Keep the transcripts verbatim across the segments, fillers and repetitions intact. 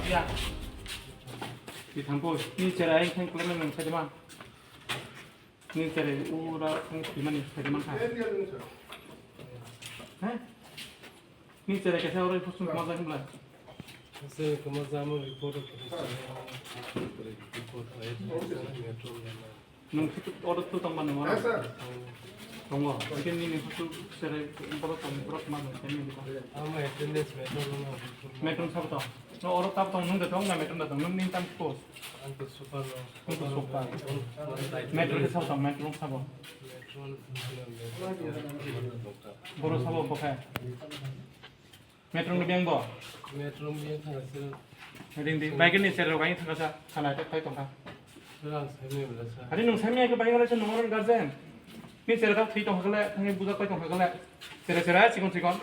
Ya. Di thampo, ni cherai khang klemeng nang sajama. Ni cherai ura khang timani sajama kha. Hah? Ni cherai kesa ora phusung kama jang bla. Kesa kama jang report report. Nung order tu tongma nung order. Tongo. Mungkin nini husu sere borok tong borok ma nung kami di. Ama attendance metro no. Metro sabo tong. No order tab tong nung de tong na metro da tong nung nin tam ko. Ang to super no. Ang to super. Metro de sabo tong metro sabo. Metro no. Boro sabo bokhe. Metro ni beng bo? Metro ni beng thang sir. Ring di, bike ni sir rok ani thang sa, khana ta khai tong kha. Sir, ang sai ni bela sir. Ani nung sai mi ke bike wala se nung ron guardian. Ni sir ta thwi tong kha le, thang buja kai tong kha le. Sir sir ai sikon sikon.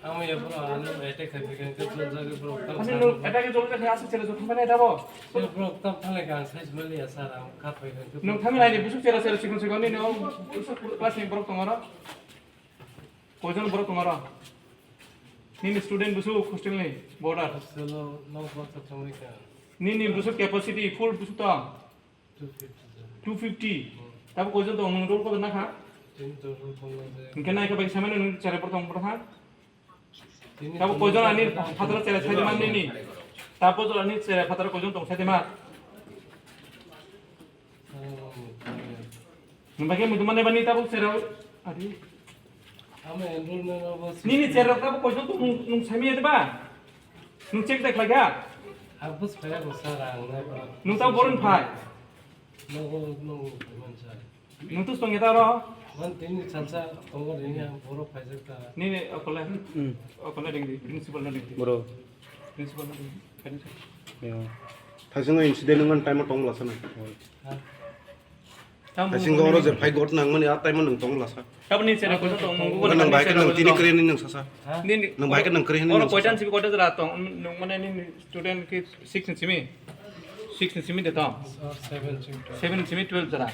Ang ya bro, ano attack khai bikan ke jol jagi bro. Ani nung attack jol jagi asa sir jol thang ne ta bo. Sir bro, tam thang le kan sai mali ya sir, ang khat bai kan. Nung thang lai ni busuk sir sir sikon sikon ni no busuk class ni bro tong ro. Koijon borok tong aro? Nini student busu hostel ni border. Hostel o nok baksa chongwi kha. Nini busu capacity full busu tong? Two fifty jon. Two fifty. Tabo koijon tong nung roll call na kha? Tini to roll call na je. Hingke nai kha bai samano nung cherai borok tong borok ha? Tini tabo to koijon ani phataro cherai sai man nini. Tabo koijon ani cherai phataro koijon tong sai ma? Nwng bai khe muitu mane bani tabuk cherao. Adi. Amo enrollment abo si- Nini cherao tabuk koijon tong nwng, nwng saimanya de ba? Nwng check de khlaikha? Abo saimanya bo sir ang nai ba. Nwng tabuk boron phai. Nogo, nogo, man sir. Nwng tus tongya ta ro? Man tini salsa tongo ringya borok phaijak ta. Nini okole? Hmm. Okole ringdi, principal no ringdi. Bro. Principal no ringdi. Principal. Yo. Thaising incident nang time tong la sana. Ha? Tamo Thaising oro je phai got nang mani a time nang tong la sa. Taboni sera ko to mo Nang bai ka nang tini kre ni nang sa sa. Ha? Nini Nang bai ka nang kre ni oro nang sa koitan sa. Sibi koitan jara tong nung mane ni student ki six ni simi. Six ni simi de tong. Seven simi. Seven simi twelve jara.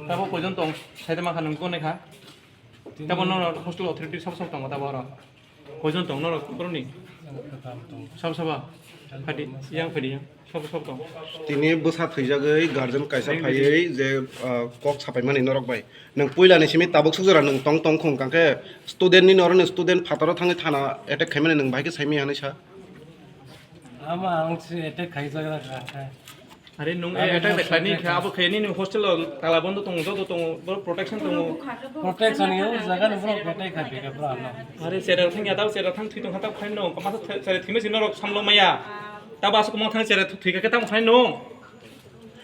Tabo koijon tong sai de ma kha nung ko ne kha. Tini Tabo no hostel authority sab sab tong tabo oro. Koijon tong norok borokni? Sabo sabo? Phadi, yang phadi yang. Sabo sabo tong. Tini bwsa thwijagwi guardian kaisa phaiwi je, ah, kok sapaimani norok bai. Nwng puilani simi tabuk sukjora nwng tong tong khung kangkhe student nini oroni student phataro thangwi thana attack khaimani nwng bahai khe saimaya hinwi sa? Ama ang se attack khaijak kha khe. Are nung e attack de khlaini kha abo khe nini hostel o tala bondo tongo, joto tongo, boro protection tongo. Protection ni o jaga ni borok attack khai pika bro ano. Are sera thang ya dao sera thang thwi tong kha ta khai no kama sa sera thwi mesi norok samlo maya. Ta ba asuk mo thang sera thwi kha ta khai no.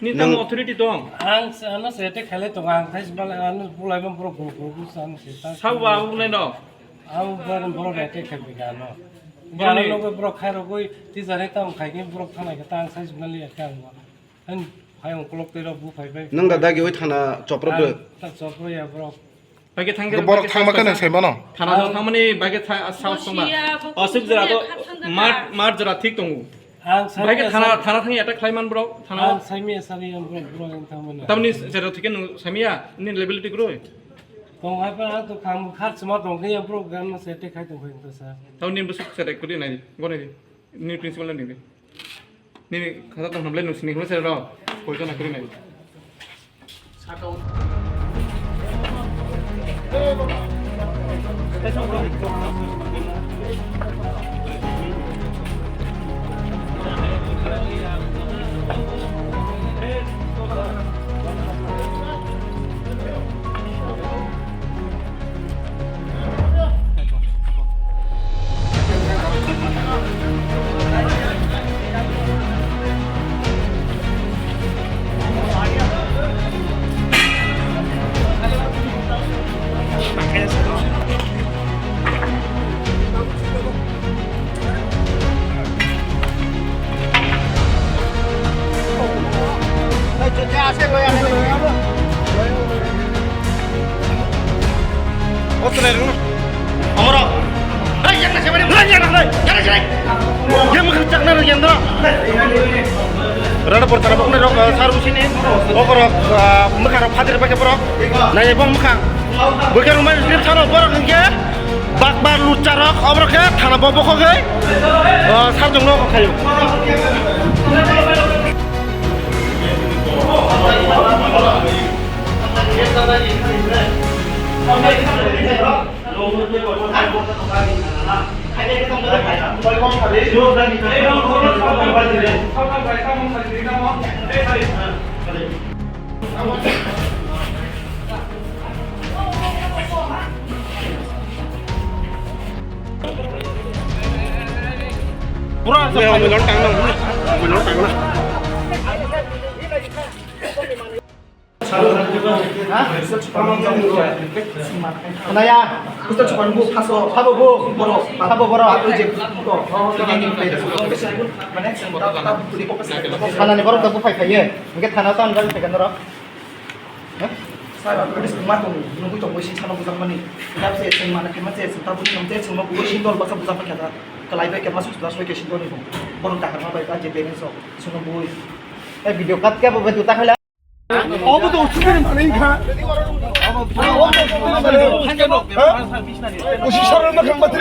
Ni tamo authority tong. Ang ano se attack khaile tong ang khai bal ano bulai bam borok guru guru san se ta. Sabo ba bulai no. Ang borok borok attack khai pika ano. Borok ni logo borok khai rogoi ti jare ta khai ke borok thana ke ta ang sai jumali attack ang. Hen, hai ungkulok twi rok bu phai bai. Nwng da dagi oi thana chopro bro. Ta chopro ya bro. Bagi thang Borok thang ma khana sai mano. Thana jang thang mani bagi tha saus tong ma. Asuk jora to mat mat jora thik tongo. Ang sai Bagi thana thana thang ya ta khlai man bro. Thana Ang sai mi sari yang bro bro yang thang mani. Tamni jora thik no sai mi ya ni level tik roi. Tong hai pa to kham khar chuma tong khe bro gan ma se te khai tong khai to sa. Tamni busuk se te kuri nai. Gone di. Ni principal na ni. Nini khata tong hamle nung sini khulose ro. Koijon na kri nai. Amara. Hai, yang nasi bari, hai, yang nasi, yang nasi. Yang makan cakna lagi yang tu. Rada pertama pun rok sar usini. Okorok makan rok hadir pakai porok. Nai bang makan. Bukan rumah sini sana porok enggak. Bakbar lucharok oborok khe thana bo bokhogwi, o, sarjongno khayo. Pura sa. Wih, wih, lontang, lontang. Wih, lontang, lontang. Naya. Sabo bu, sabo borok. Thanani borok tabuk phai phaiye. Hingke thana tang jang phai norok. Sir, police ma tong, nugui tong, boi sing sano bujak mani. Dap se sing mana kema se sing, tabuk sing se sing ma boi sing dol basa bujak ma kya. Kalai bai kema sus das bai ke sing dol ni bong. Borok ta harma bai ba je beren so, sung boi. Eh, video cut kya bo betu ta khala. Obo to usu kene mani kha. Usi sar ma khang batri.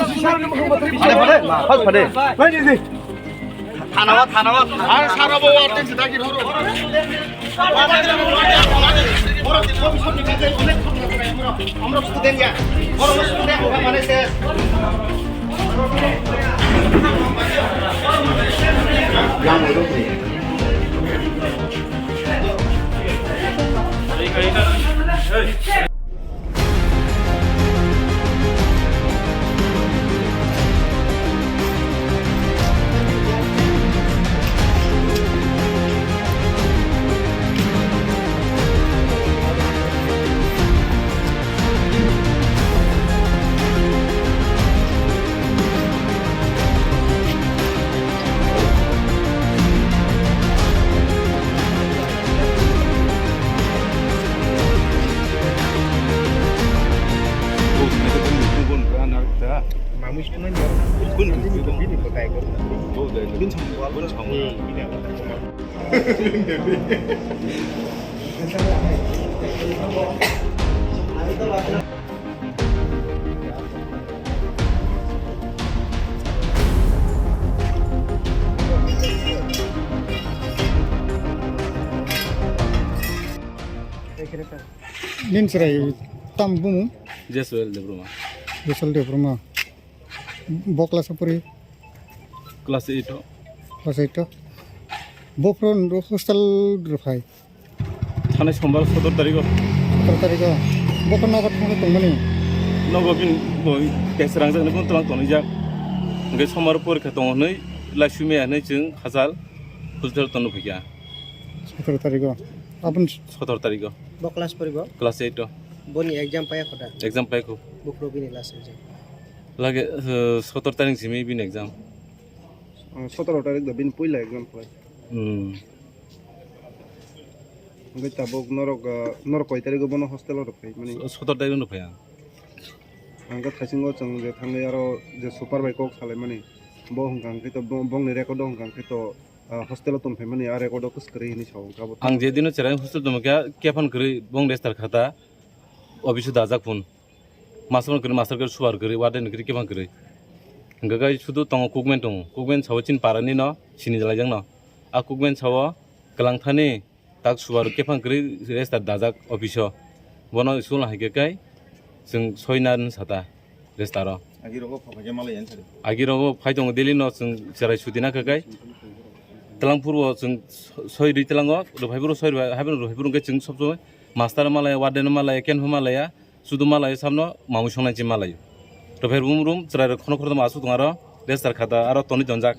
Usi sar ma khang batri. Phade, phade, ma, phade, phade. Nai, nai, nai. Thana o, thana o, thana o. Ar sara bo warden se dagi roro. Borok ni commission ni kaje onek khobra khobra amro, amro student ya. Borok student hoga mane se. Yang itu. Nini chwrai tam bumung? Jeswel Debbarma. Jeswel Debbarma. Bo class o pori? Class eight o. Class eight o. Bo phuru hostel rwphai? Thanai sombar sotoro tarikh o. Sotoro tarikh o. Bo khe nogo thangwi tongmani? Nogo bini bo test rangjaknai bono twlang tonijak. Hwnkhe sombar porikha tongo hwnwi laisumaya hwnwi chwng hachal hostel tongno phaikha. Sotoro tarikh o. Aboni sotoro tarikh o. Bo class poribo? Class eight o. Boni exam paiya khoda? Exam paikho. Buphuru bini last exam. Lage, eh, sotoro tarikh simi bini exam. Oh, sotoro tarikh da bini puila exam phlai. Hmm. Hwnkhe tabuk norok, ah, norok koi tarikh o bono hostel o rwphai mani? Sotoro tarikh o rwphai ang. Ang khe thaisingo chwng je thangwi aro je super bai kok salaimani, bo hwnkha hwnkhe to bo-, bongni record o hwnkha hwnkhe to, ah, hostel o tongphaimani a record o kwswk kwrwi hinwi sao hwnkha bo. Ang je dino chwrai hostel tongkha kephang kwrwi bong register khata office o dajak phun. Master kwrwi, master kwrwi, suar kwrwi, warden kwrwi, kebang kwrwi. Hwnkhe kai sudu tongo kukmen tongo. Kukmen sao chini parani no, sini jalaijakno. A kukmen sao kwlangthani tak suar kebang kwrwi register dajak office o. Bono school hai khe kai chwng soi na sata register o. Agi rogo phai khe malai yan sari. Agi rogo phai tongo daily no chwng cherai suti na khe kai. Twlangpur o chwng soi ri twlango, rwphai buru soi ri, hai bono rwphai buru hwnkhe chwng sob somoi master malai, warden malai, kenho malai ya. Sudu malai samno mamui songnai chi malai. Rwphai rum rum chwrai rok khono khoroknwi aswk tong aro register khata aro tonwi tonjak.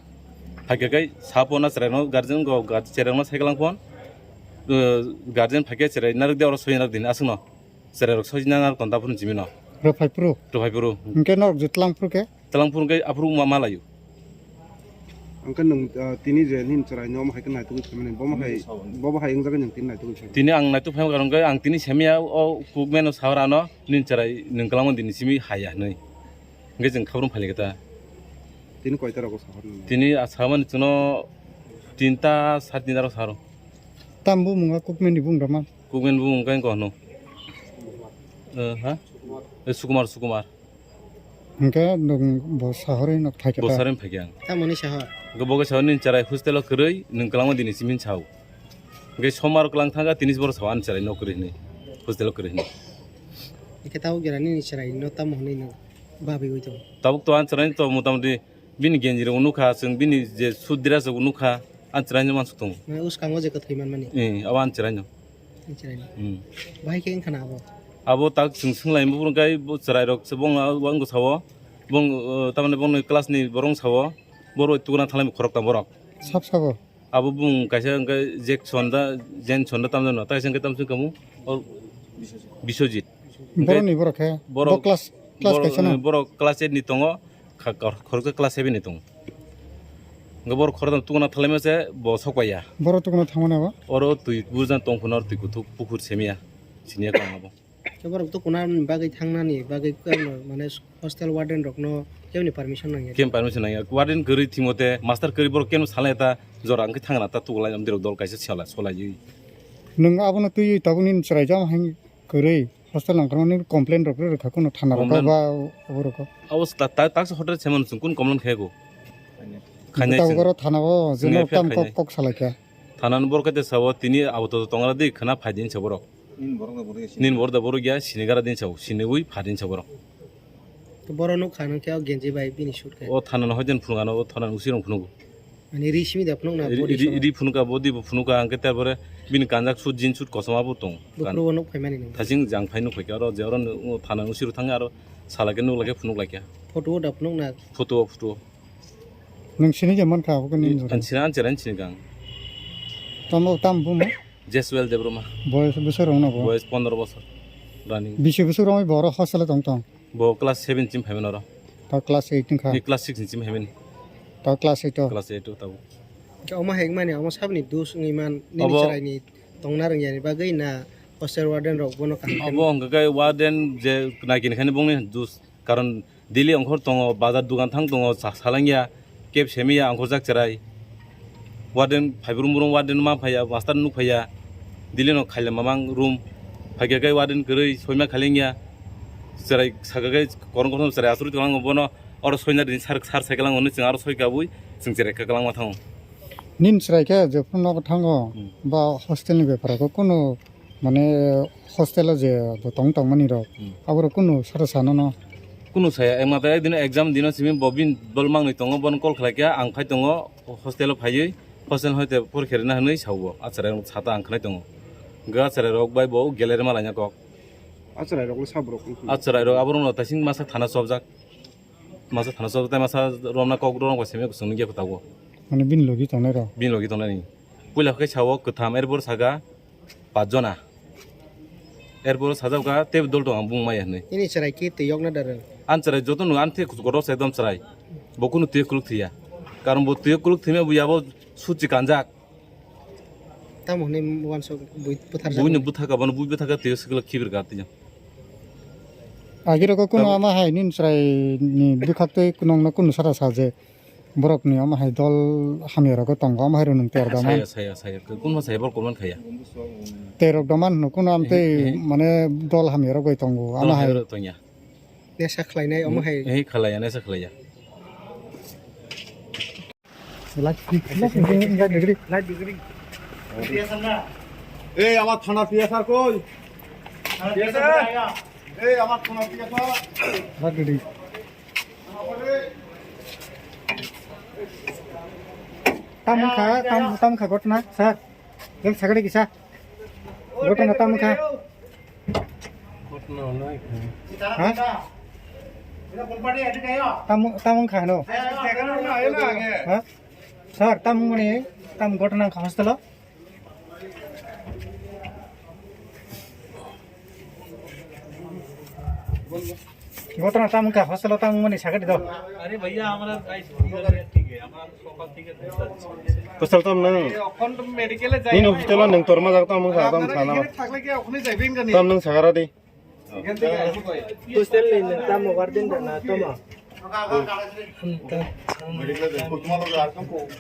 Phaikhe kai sapo na chwrai no guardian go ga-, chwrai no sai kalang phon. Uh, guardian phaikhe chwrai narwk de oro soi narwk din aswk no. Chwrai rok soi narwk ton ta phun chimi no. Rwphai phuru? Rwphai phuru. Hwnkhe norok je twlang phuru khe? Twlang phuru khe aphuru ma-, malaio. Hwnkhe nwng, ah, tini je nini chwraino omo hai khe naitugwi phaimani, bomo hai, bobo hai wngjagwi nwng tini naitugwi phaimani? Tini ang naituk phaima karon khe ang tini semiya o kukmeno sahor ano nini chwrai nwng kwlangma dini simi haya hinwi. Hwnkhe chwng khabrwng phaini khe ta. Tini koita rogo sahor nini? Tini a samani chwngno tinta sat tinta rok sahoro. Tam bumung a kukmani bumung rama? Kukmani bumung khe wngkha hwno. Eh, ha? Eh, Sukumar, Sukumar. Hingke nwng bo sahorwi no phaikha ta? Bo sahorwi phaikha ang. Tamoni sahor? Hingke bo khe sahorwi nini chwrai hostel o kwrwi, nwng kwlangma dini simi sao. Hingke somar kwlang thangkha, tini borok sao ani chwrai no kwrwi hwnwi, hostel o kwrwi hwnwi. Hingke tabuk jora nini chwrai no tamo hwnwi nwng babwi oi tongo? Tabuk to ani chwrai to motamoti bini genji rok nukha, chwng bini je suit dress rok nukha, ani chwrai no mansuk tongo. Mane uskango je kwthwi manmani? Eh, abo ani chwrai no. Chwraino. Hmm. Bahai khe wngkha na abo? Abo tak chwng swnglaimani buphuru khe bo chwrairok se bongno wngkha sao. Bong, uh, tamni bongni class ni borok sao. Borok tukuna thalai khorokta borok. Sab sabo? Abo bung kaisa wngkha Jackson da, Jenson da tamjano. Taisa wngkha tamsong kamu? O Biswajit. Borokni borok khe? Borok, bo class, class borok, kaisa no? Eh, borok class eight ni tongo. Kha-, kha-, khoroksa class seven ni tongo. Hingke borok khoroksa tukuna thalaima se bo sok paiya. Borok tukuna thangmani abo? Oro twi bujan tong phano twi kuthuk pukhur semiya. Siniya kang abo. Borok tukuna bagwi thangnani bagwi kebo mane hostel warden rokno keboni permission nangya? Kem permission nangya? Warden kwrwi thwimo te, master kwrwi borok keno salai ta jora hingke thangna ta tukulai amdirok dol kaisa sola-, solaiwi. Nwng abono twiwi tabukni chwraijak hai kwrwi? Hostel nangkukmani complain rok rwkha kuno thana rok complain ba abo rok. Abo ta-, ta-, taksa hotel se manu chwng kun complain khayago. Khainai tabuk chwng. Oro thana o jeno tam kok, khainai kok salaikha. Thana ni borok khe sao tini abo to tongra di khna phai din sa borok. Nini borok da borok ya sini gara din sao, sini ui pha din sa borok. To borok nuk kha nang khe o genji bai bini shoot khe. O thana no hojen phunuk ano, o thana ni usi rong phunugo. Ani ri simi da phunuk na ri, body ri, song. Ri phunuk ka, body bo phunuk ka, hingke tar pore bini kanjak suit, jeans suit kosom abo tong. Buphuru bo nuk phaimani nang. Thasing jang phai nuk phaikha, oro je oro no, o thana ni usi rok thang aro sala khe nuk lai khe phunuk lai kha. Photo o da phunuk na? Photo o, photo o. Nwng sini je mankha abo khe nini jora? An sini, an chera, an sini kang. Tamo, tam bumo? Jeswel Debbarma. Boyes bwswk rok no bo? Boyes pondro bosor running. Bisi bwswk rok bo oro hostel o tong tong? Bo class seven sim phaimani oro. Ta class eight wngkha? Ni class six ni sim phaimani. Ta class eight o? Class eight o tabuk. Omo hai wngmani, omo saboni dos wngwi man, nini obo chwraini tongna rwngyani bagwi na hostel warden rok bono kaham khe? Obo hwnkha khe warden je naikini khani bongni dos, karon daily ongkhor tongo, bazar dukan thang tongo, sa-, salangya, keb semiya ongkhorjak chwrai. Warden phai brum brum warden ma phaiya, master nuk phaiya. Daily no khailai mamang room. Phaikhe khe warden kwrwi soima khailengya. Chwrai sakha khe korong kosom chwrai asuri tonglango bono oro soina din sar, sar sai kwlango hwnwi chwng aro soi kabui chwng chwrai kwlangma thango. Nini chwrai khe jephuru nogo thango, hmm, ba hostel ni bepar o kunu mane hostel o je bo tong tongmani rok, hmm, aborok kunu sara sa nono? Kunu saya, ekmatro ekdin exam dino simi bo bini dol mangni tongo, bono call khlai kha, ang phai tongo hostel o phaiwi, hostel hoite porikha rwna hwnwi sao bo, a chwrai rok sata ang khwnai tongo. Hwnkhe a chwrai rok bai bo gele rwma laina kok. A chwrai rok le sabo rok wngkha? A chwrai rok aborok no taising masa thana chopjak, masa thana chopjak tei masa romna kok rok bai simi kusung nungya kwtago. Mane bini logi tongnai rok? Bini logi tongnai ni. Puila khe sao kwtham, erpor saka, pach jona. Erpor sajak kha tei dol tong ang bung maya hinwi. Nini chwrai khe twi yok na da rw? Ani chwrai joto no ani thik kotor se ekdom chwrai. Bo kunu twi kwlwk thwiya. Karon bo twi kwlwk thwima bo yabo suchi kanjak. Tamo hwnwi uansuk bui bwtharjak? Buino bwthaka, bono bui bwthaka twi swkla khibir ka twi. Agirok kunu tamo ama hai nini chwrai ni bwkhak twi nongno kunu sara sa je. Borokni omo hai dol hamya rogo tongo, omo hai rwnwng ter da man. Saya, saya, saya. Kunma saya bol kolman khaya. Terok da man hwno kuno amtwi, eh, eh, mane dol hamya rok bai tongo, omo hai. Dol hamya rok tongya. Nesa khlainai omo hai. Eh, khlaiya, nesa khlaiya. Light, light degree. Light degree. এই আমার থানা পিএসআর কই? পিএসআর। এই আমার থানা PSR. Light degree. Tam wngkha, tam, tam wngkha ghotona, sir. Yang sakari kisa. Ghotona tam wngkha. Ha? Tam, tam wngkha no? Ha? Sir, tam wngmani, tam ghotona wngkha hostel o? ঘটনা tam wngkha, hostel o tam wngmani sakadi do. আরে ভাইয়া, আমরা গাইস ঠিক আছে, ঠিক আছে, আমরা সকাল থেকে ঘুরতে যাচ্ছি। Hostel tam nang? এখন তো মেডিকেলে যাই। Nini hostel o nwng torma jak tam wngkha, tam sana. এখানে থাকলে কি ওখানে যাইবেন কেন? Tam nwng sakara di. Hostel ni nwng tamo warden da na tamo?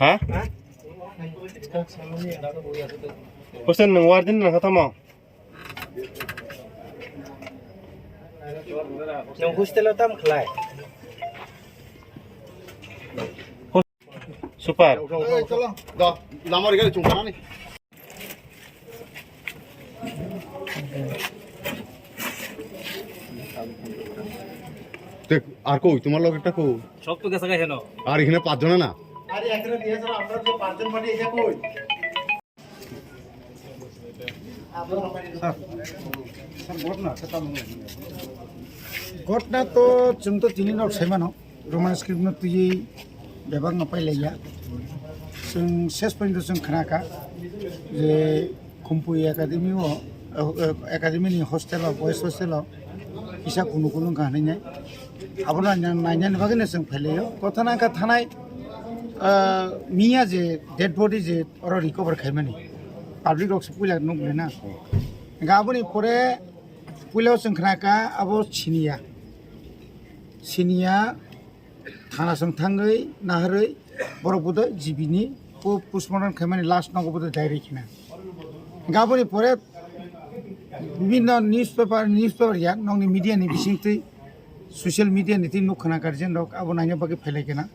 Ha? Hostel nwng warden na tamo? Nwng hostel o tam khlai? Super. Ei, cholo. Da, lama ri gari chungkana ni. Tek, ar koi, tomar loge ta koi? Sob to gesa gai heno. Ar ekhane pach jona na? Are ekhane diye sir, amra je pach jon party ekhe koi? Ghotna to chwng to tini nok sai mano, Roman script no twiwi bebak no pailaiya. Chwng ses porjonto chwng khna kha je Khumpui Academy o, eh, eh, Academy ni hostel o, boys hostel o kisa kunu kunu wngkha hinwi nai. Abono naina, nainani bagwi no chwng phailaio. Kotha nangkha thanai, ah, miya je dead body je oro recover khaimani, public rok se puila nukle na. Hingkhe aboni pore puila o chwng khna kha abo siniya, siniya thana chwng thangwi naharwi borok bodo G B ni po-, postmortem khaimani last nogo bodo direct khna. Hingkhe aboni pore bibinno newspaper, newspaper ya nokni media ni bisingtwi, social media ni twi nuk khna guardian rok abo naina bagwi phailai khna.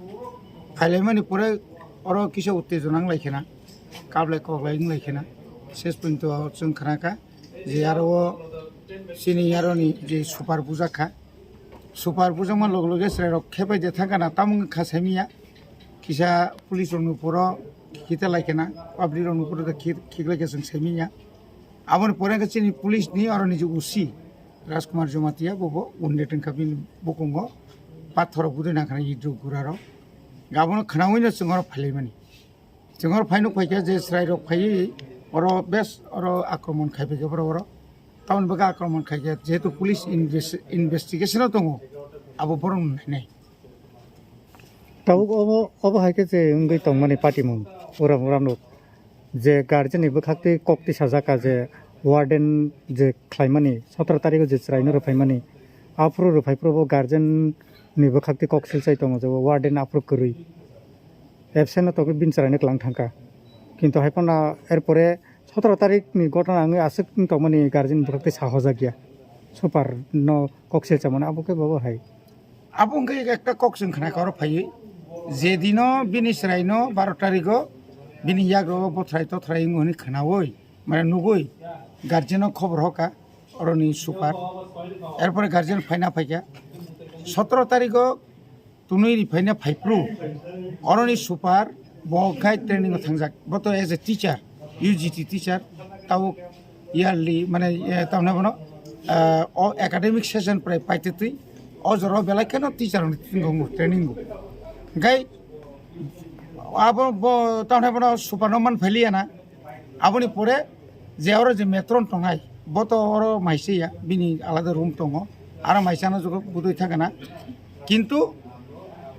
Phailaimani pore oro kisa uttejona wnglai khna, kablai koklai wnglai khna. Ses porjonto chwng khna kha je aro o chini aro ni je super bujak kha. Super bujakma loge loge chwrai rok khebai de thang kana tamung kha saimiya. Kisa police rok ni poro khita lai khena, public rok ni poro khik lai khe chwng saimiya. Aboni pore khe chini police ni aro ni je O C Rajkumar Jamatia bo bo wounded wngkha bini bukungo pathor rok budui nang khana iduk gura rok. Abono khnaui no chwng oro phailaimani. Chwng oro phaino phaikha je chwrairok phaiwi oro bes oro akromon khaibaikha borok oro. Tamoni bagwi akromon khaikha jehetu police inves-, investigation o tongo abo borok no nainai. Tabuk obo, obo hai khe je wngwi tongmani patimung uram uram rok je guardian ni bwkhaktwi kok tisajak kha je warden je khlaimani sotoro tarikh o je chwraino rwphaimani aphuru rwphaiphuru bo guardian ni bwkhaktwi kok silchai tongo je warden aphuru kwrwi. Absent no tongwi bini chwraino kwlang thangkha. Kintu hai phano er pore sotoro tarikh ni gotona wngwi aswk wng tongmani guardian bwkhaktwi sahojak ya. Super no kok silchamani abo khe bobo hai. Abo wngkhe ekta kok chwng khna kha oro phaiwi. Je dino bini chwraino baro tarikh o bini yago bothrai tothrai wngo hwnwi khnaui mane nugui guardian no khobor hoka oroni super. Er pore guardian phaina phaikha. Sotoro tarikh o tunui ri phaina phaiphru oroni super bo khai training o thangjak bo to as a teacher, U G T teacher tabuk yearly mane eh, tamne bono eh, o academic session prai paititwi o jora belai kheno teacher ni training o training o gai abo bo tamne bono super no man phailiya na. Aboni pore je oro je matron tongnai, bo to oro maisa ya, bini alada room tongo, aro maisa no jogo budui thangana. Kintu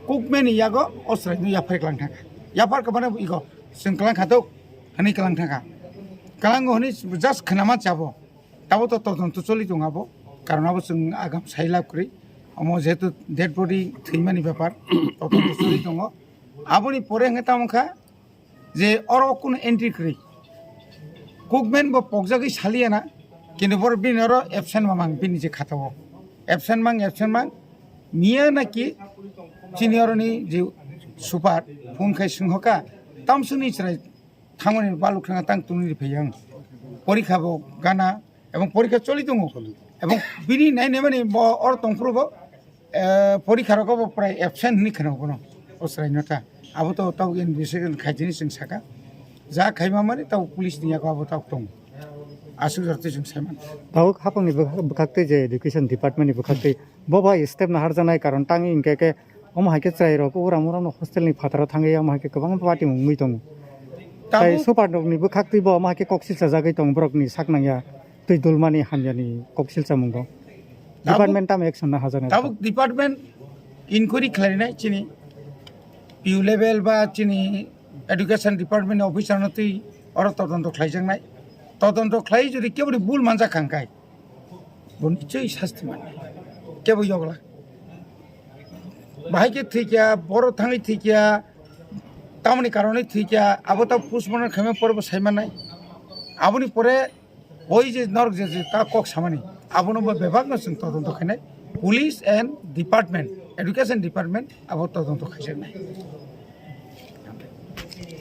kukmeni yago o chwraino yaphar klang thangkha. Yaphar kwmani igo chwng klang kha tok, hwnwi klang thangkha. Klango hwnwi just khwnama chabo. Tabo to todonto choli tongo abo, karon abo chwng agam sai lab kwrwi. Omo jehetu dead body thwimani bepar, todonto choli tongo. Aboni pore hwnkhe tamo kha, je oro kunu entry kwrwi. Kukmen bo pokjagwi saliya na, kintu boro bini oro absent mamang bini je khatao. Absent mang, absent mang, miya naki chini oroni je super phone khai swnghoka, tamsuni chwrai thangmani baluk thanga tang tungni phai ang. Porikha bo gana, ebong porikha choli tongo. Ebong bini nai nai mani bo or tongphuru bo, eh, porikha rogo bo prai absent hwnwi kheno bono. O chwraino ta. Abo to tau investigation khaijini chwng saka. Ja khaima mani tau police ni yago abo tau tong. Aswk jor twi chwng saiman. Tau hapangni bwkhak, bwkhak tei je education department ni bwkhak tei bo bai step naharjaknai karon tangwi hinkhe khe omo hai khe chwrairok uram uram no hostel ni phataro thangwi omo hai khe kwbangma patimung wngwi tongo. Tei tabuk super rok ni bwkhak twi bo omo hai khe kok silchajagwi tongo borok ni sak nangya. Twi dulmani hamyani kok silchamungo. Tabuk, department tamo action na hajaknai? Tabuk department inquiry khlainai chini P U level ba chini education department ni officer no twi oro todonto khlaijaknai. Todonto khlai jodi keboni bul manjak kha hwnkhe bo nichoi sasti mannai. Kebo yogla. Bahai khe thwikya, boro thangwi thwikya, tamoni karonwi thwikya, abo ta postmortem khaima pore bo saimannai. Aboni pore Oi je norok je, je ta kok samani, abono bo bebak no chwng todonto khainai, Police and department, education department abo todonto khaijaknai.